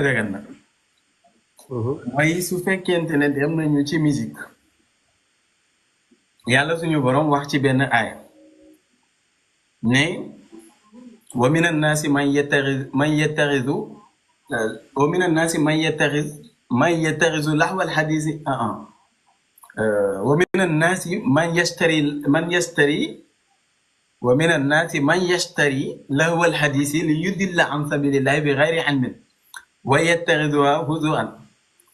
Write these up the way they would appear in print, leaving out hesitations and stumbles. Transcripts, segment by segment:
dagan na mooy su fekkente ne dem nañu ci musique yàlla suñu borom wax ci benn aaya ne wa min annaasi man yattaxizu laxwa alxadiisi wa min annaasi man yashtari lahwa alxadiisi li yudilla an sabilillahi bi gayri ilmin wa yattaxiduha huzuwan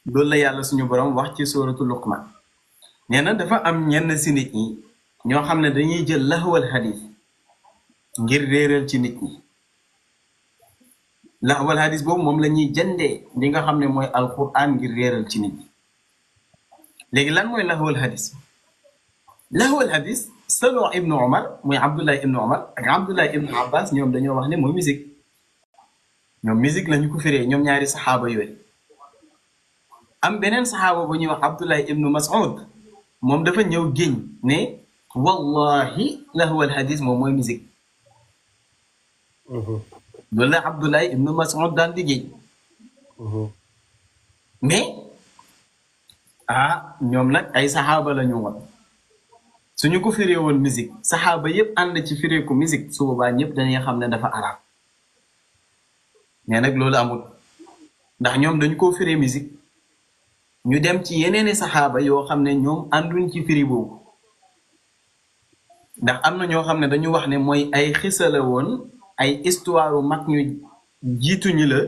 loolu la yàlla suñu borom wax ci suuratu Luqman nee na dafa am ñenn si nit ñi ñoo xam ne dañuy jël lahwal xadis ngir réeral ci nit ñi lahwal xadis boobu moom la ñuy jëndee li nga xam ne mooy alquran ngir réeral ci nit ñi léegi lan mooy lahwal xadis selon ibnu omar muy abdullah ibnu omar ak abdullah ibnu abbas ñoom dañoo wax ne mooy musique ñoom musique la ñu ko firee ñoom ñaari saxaaba yooyu am beneen saxaaba bu ñuy wax abdullah ibnu mas'ud moom dafa ñëw géñ ne wallahi lahwal xadis moom mooy musique loolu la abdullah ibnu mas'ud daan di géñ mais ñoom nag ay saxaaba la ñu woon suñu ko firee woon musique saxaaba yépp ànd ci firee ko musique su boobaa ñëpp dañuy xam ne dafa araam mais nag loolu amul ndax ñoom dañu ko firee musique ñu dem ci yeneeni saxaaba yoo xam ne ñoom ànduñ ci firi boobu ndax am na ñoo xam ne dañu wax ne mooy ay xisala woon ay histoire u mag ñu jiituñu la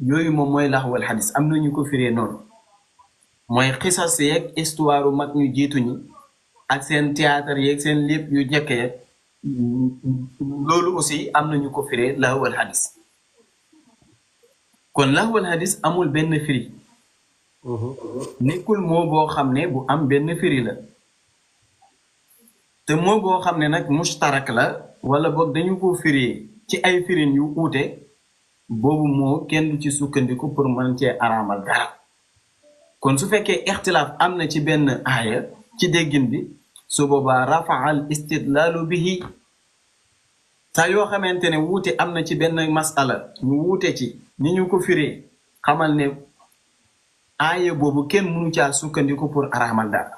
yooyu moom mooy laxwal xadis am na ñu ko firee noonu mooy xisas yeeg histoire u mag ñu jiituñu ak seen théâtre yeeg seen lépp yu njëkk yeeg loolu aussi am na ñu ko firee laxwal xadis kon laxwal xadis amul benn firi nekkul moo boo xam ne bu am benn firi la te moo boo xam ne nag mustarak la wala boog dañu ko firi ci ay firin yu uute boobu moo kenn du ci sukkandiku pour mën cee araamal dara kon su fekkee ixtilaaf am na ci benn aaya ci déggin bi su boobaa rafaal istidlaalu bihi saa yoo xamante ne wuute am na ci benn masala ñu wuute ci ni ñu ko firee xamal ne aaya boobu kenn mënu caa sukkandiku pour araamal dara.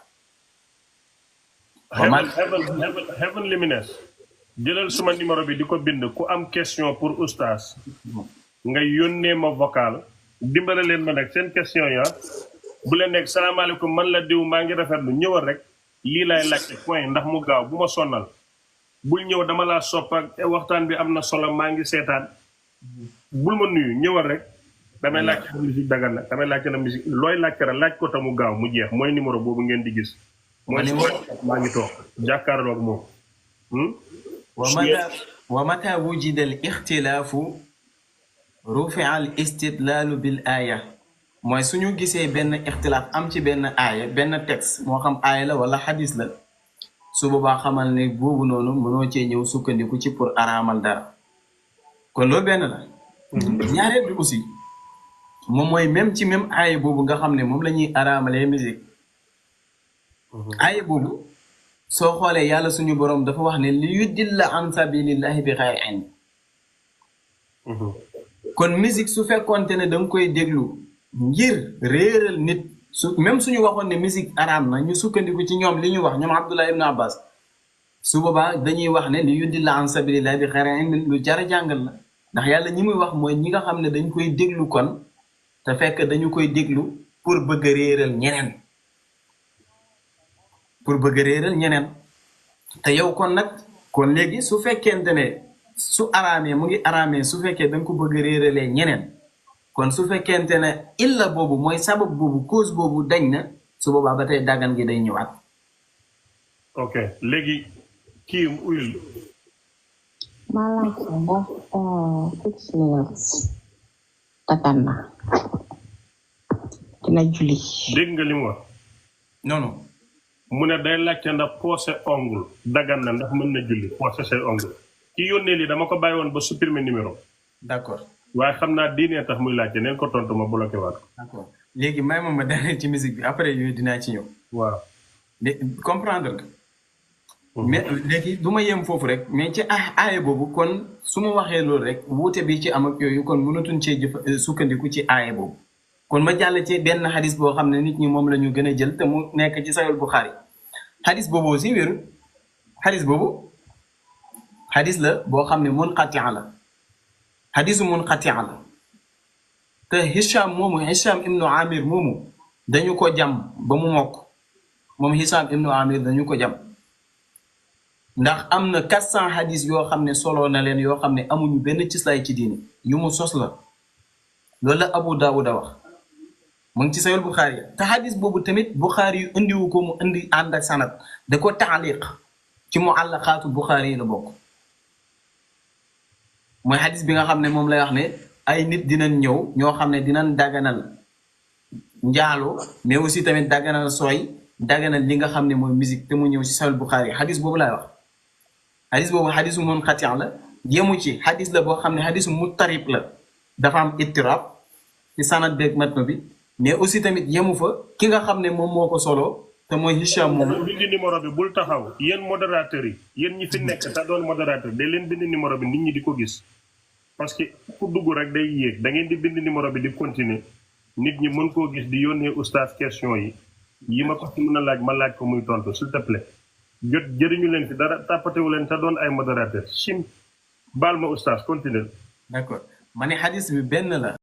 Heaven Luminous jëlal suma numéro bi di ko bind ku am question pour oustaz nga yónnee ma vocal dimbale leen ma nag seen question ya bu leen nekk salaamaaleykum man la diw maa ngi rafetlu ñëwal rek lii lay laajte point ndax mu gaaw bu ma sonnal bul ñëw dama laa sopp ak waxtaan bi am na solo maa ngi seetaan bul ma nuyu ñëwal rek. damay laajte na musique dagan na damay laajte na musique looy laajte rek laaj ko tamu gaaw mu jeex mooy numéro boobu ngeen di gis. mooy maa ngi toog jàkkaarloog moom. wa mata wujida al ixtilaafu rufia al istidlaalu bil aaya mooy suñu gisee benn ixtilaaf am ci benn aaya benn texte moo xam aaya la wala xadis la su boobaa xamal ne boobu noonu mënoo cee ñëw sukkandiku ci pour araamal dara kon loolu benn la. ñaareel bi aussi. moom mooy même ci même aaya boobu nga xam ne moom la ñuy araamalee musique aaya boobu soo xoolee yàlla suñu borom dafa wax ne li yudilla an sabilillahi bi xayri ilm kon musique su fekkoonte ne da nga koy déglu ngir réeral nit su même suñu waxoon ne musique araam na ñu sukkandiku ci ñoom li ñu wax ñoom Abdullah ibn Abbas su boobaa dañuy wax ne li yudilla an sabilillahi bi xayri ilm lu jar a jàngal la ndax yàlla ñi muy wax mooy ñi nga xam ne dañ koy déglu kon te fekk dañu koy déglu pour bëgg a réeral ñeneen te yow kon nag kon léegi su fekkente ne su araamee mu ngi araamee su fekkee da nga ko bëgg a réeralee ñeneen kon su fekkente ne illa boobu mooy sabab boobu cause boobu dañ na su boobaa ba tey daggan gi day ñëwaat. ok léegi kii uyul. maanaam ndax 6 minutes dagan na dina julli. dégg nga li mu wax. non non. mu ne day laajte ndax poosé ongle dagan na ndax mën na julli poosé say ongle ki yónnee lii dama ko bàyyi woon ba supprimer numéro. d'accord. waaye xam naa diine tax muy laajte neen ko tontu ma bloqué waat ko. d'accord léegi may ma daaneel ci musique bi après yooyu dinaa ci ñëw. waaw. comprendre nga mais léegi du ma yem foofu rek mais ci aaya boobu kon su ma waxee loolu rek wuute bi ci am ak yooyu kon mënatuñ cee sukkandiku ci aaya boobu kon ma jàll ci benn xadis boo xam ne nit ñi moom la ñu gën a jël te mu nekk ci Sahih Bukhari xadis boobu aussi wéru xadis boobu xadis la boo xam ne munqati la xadisu munqati la te Hisham ibnu Amir moomu dañu ko jam ba mu mokk moom Hisham ibnu Amir dañu ko jam ndax am na 400 xadis yoo xam ne solo na leen yoo xam ne amuñu benn cislaay ci diine yu mu sos la loolu la Abu Daawuda wax mu ngi ci Sahih Bukhari te xadis boobu tamit Bukhari yu indiwu ko mu indi ànd ak sanad da ko taaliq ci muallaqaatu Bukhari yi la bokk mooy xadis bi nga xam ne moom lay wax ne ay nit dinañ ñëw ñoo xam ne dinañ daganal njaalo mais aussi tamit daganal sooy daganal li nga xam ne mooy musique te mu ñëw ci Sahih Bukhari xadis boobu laay wax xadis boobu xadisu munqati la yemu ci xadis la boo xam ne xadisu muttarib la dafa am ittirab ci sanad beeg matn bi mais aussi tamit yemu fa ki nga xam ne moom moo ko solo te mooy Hisham moom. bindi numéro bi bul taxaw yéen modérateurs yi yéen ñi fi nekk te doon modérateur day leen bind numéro bi nit ñi di ko gis parce que ku dugg rek day yéeg da ngeen di bind numéro bi di continuer nit ñi mën koo gis di yónnee oustaz question yi ma ko ci mën a laaj ma laaj ko muy tontu s'il te plaît jëriñu leen fi dara tàppatewu leen te doon ay modérateur baal ma oustaz continuer. d'accord ma ne xadis bi benn la.